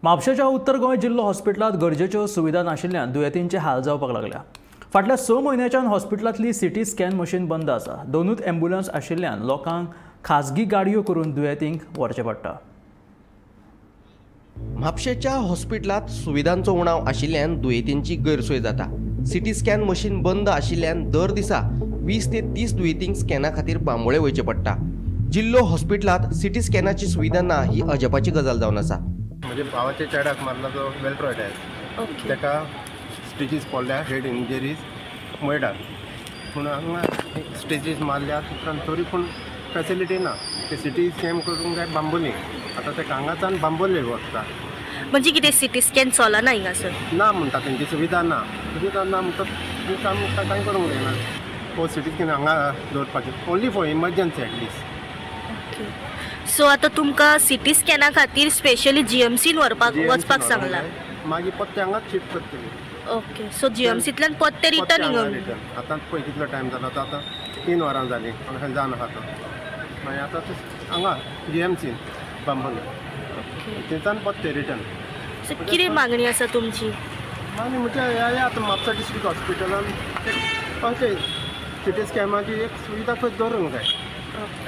म्हापशेच्या उत्तर गोंय जिल्लो हॉस्पिटलांत गरजेच्यो सुविधा नाशिल्ल्यान दुयेंतींचे हाल जावपाक लागल्या. फाटल्या 6 म्हयन्याच्यान हॉस्पिटलांतली सिटी स्कॅन मशीन बंद आसा. दोनूच ॲम्ब्युलन्स आशिल्ल्यान लोकांक खाजगी गाडयो करून दुयेंतींक व्हरचें पडटा. म्हापशेच्या हॉस्पिटलांत सुविधांचो उणाव आशिल्ल्यान दुयेंतींची गैरसोय जाता. सिटी स्कॅन मशीन बंद आशिल्ल्यान दर दिसा 20 ते 30 दुयेंतींक स्कॅना खातीर बांबोळे वयचें पडटा. जिल्लो हॉस्पिटलांत सिटी स्कॅनाची सुविधा ना ही अजापाची गजाल जावन आसा. म्हणजे भावाच्या चेड्याक मारला तो वेल्ट्रॉयड आहे, ताका स्टिचीस पडल्या, हेड इंजरीज मयडाक, पूण हांगा स्टिचीस मारल्या उपरांत तरी पूण फेसिलिटी ना. ते सिटी स्कॅन करूंक जाय बांबोली, आतां ते हांगाच्यान बांबोले वता. म्हणजे कितें सिटी स्कॅन चलना हिंगासर? ना म्हणटा, तेंची सुविधा ना. सुविधा ना म्हणटा काम कांय करूंक जायना. हो सिटी स्कॅन हांगा दवरपाची only for emergency at least. So आतां तुमकां सिटी स्कॅना खातीर स्पेशली जीएमसीन व्हरपाक वचपाक सांगलां? मागीर पत्ते हांगाच शिफ्ट करतली. ओके, सो जीएमसींतल्यान पत्ते रिटर्न हिंगा? आतां पळय कितलो टायम जाला, आतां 3 वरां जालीं हांगा जावन आसा तो. मागीर आतां हांगा जीएमसीन बांबोले थंयच्यान पत्ते रिटर्न. सो कितें मागणी आसा तुमची? मागणी म्हणजे हें आतां म्हापसा डिस्ट्रिक्ट हॉस्पिटलान अशें सिटी स्कॅनाची एक सुविधा खंय दवरूंक जाय.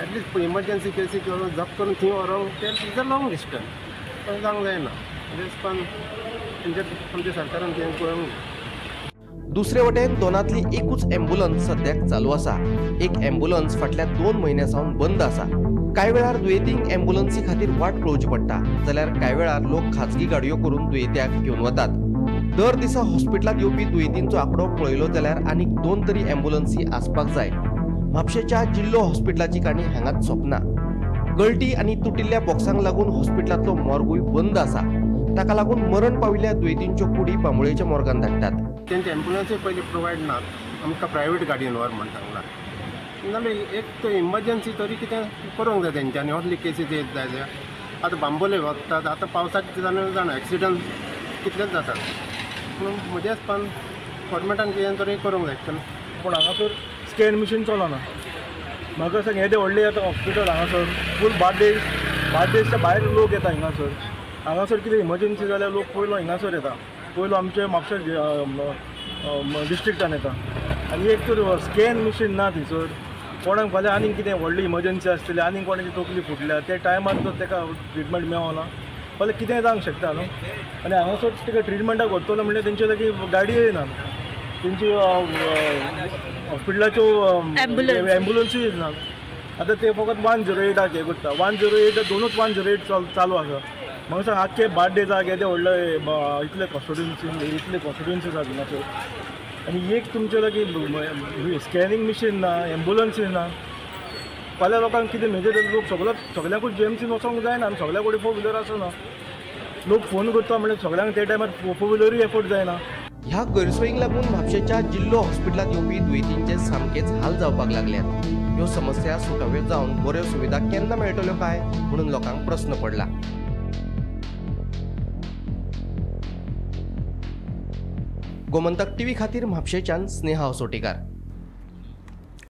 एटलिस्ट इमर्जन्सी केसी जप करून थंय व्हरोंक ते is a long distance, तशें जावंक जायना. पण आमच्या सरकारान तें पळोवंक. दुसरे वटेन दोनांतली एकूच ॲम्ब्युलन्स सद्याक चालू आसा. एक ॲम्ब्युलन्स फाटल्या 2 म्हयन्यां सावन बंद आसा. कांय वेळार दुयेंतींक ॲम्ब्युलन्सी खातीर वाट पळोवची पडटा, जाल्यार कांय वेळार लोक खाजगी गाडयो करून दुयेंत्याक घेवन वतात. दर दिसा हॉस्पिटलांत येवपी दुयेंतींचो आंकडो पळयलो जाल्यार आनीक 2 तरी ॲम्ब्युलन्सी आसपाक जाय. म्हापशेच्या जिल्लो हॉस्पिटलाची काणी हांगाच सोंपना. गळटी आनी तुटिल्ल्या बॉक्सांक लागून हॉस्पिटलांतलो मॉर्गूय बंद आसा. ताका लागून मरण पाविल्ल्या दुयेंतींच्यो कुडी बांबोळेच्या मॉर्गान धाडटात. तेंचे ॲम्ब्युलन्सूय पयलीं प्रोवायड ना, आमकां प्रायवेट गाडयेन व्हर म्हण सांगलां. नाल्यार एक तर इमर्जन्सी तरी कितें करूंक जाय तेंच्यांनी, असली केसीस येत जाल्यार. आतां बांबोले वतात, आतां पावसाच्या दिसांनी जाणा एक्सिडंट कितलेच जातात. पूण म्हज्या हिसपान गव्हर्मेंटान कितें तरी करूंक जाय. पूण हांगासर स्कॅन मशीन चलना. म्हाका सांग, येदें व्हडलें आतां हॉस्पिटल हांगासर फूल बार्देश, बार्देशच्या भायर लोक येता हिंगासर. हांगासर कितें इमर्जन्सी जाल्यार लोक पयलो हिंगासर येता, पयलो आमचे म्हापशा डिस्ट्रिक्टान येता. आनी एक तर स्कॅन मशीन ना थंयसर. कोणाक फाल्यां आनीक कितें व्हडली इमर्जन्सी आसतली, आनीक कोणाची तकली फुटल्या त्या टायमार जर ताका ट्रिटमेंट मेळना फाल्यां कितेंय जावंक शकता न्हू. आनी हांगासर ताका ट्रिटमेंटाक व्हरतलो म्हणल्यार तेंचे लागीं गाडयोय ना, तेंची हॉस्पिटलाच्यो ॲम्ब्युलन्सूय ना. आतां ते फकत 108 हें करता. 108 दोनूच 108 चालू आसा. म्हाका सांग, आख्खे बार्देजाक येदें व्हडलें इतले कॉन्स्टिट्युन्सी, इतले कॉन्स्टिट्युन्सी आसा हिंगासर, आनी एक तुमचे लागीं स्कॅनिंग मशीन ना, ॲम्ब्युलन्सूय ना. फाल्यां लोकांक कितें मेजर लोक सगळो सगळ्यांकूच जीएमसीन वचोंक जायना आनी सगळ्या कडेन 4 व्हिलर आसना. लोक फोन करता म्हणल्यार सगळ्यांक त्या टायमार 4 व्हिलरूय एफोर्ड जायना. ह्या गैरसोयींक लागून म्हापशेच्या जिल्लो हॉस्पिटलांत येवपी दुयेंतींचे सामकेच हाल जावपाक लागल्यात. ह्यो समस्या सुटाव्यो जावन बऱ्यो सुविधा केन्ना मेळटल्यो काय म्हणून लोकांक प्रस्न पडला. गोमंतक टीव्ही खातीर म्हापशेच्यान स्नेहा असोटीकार.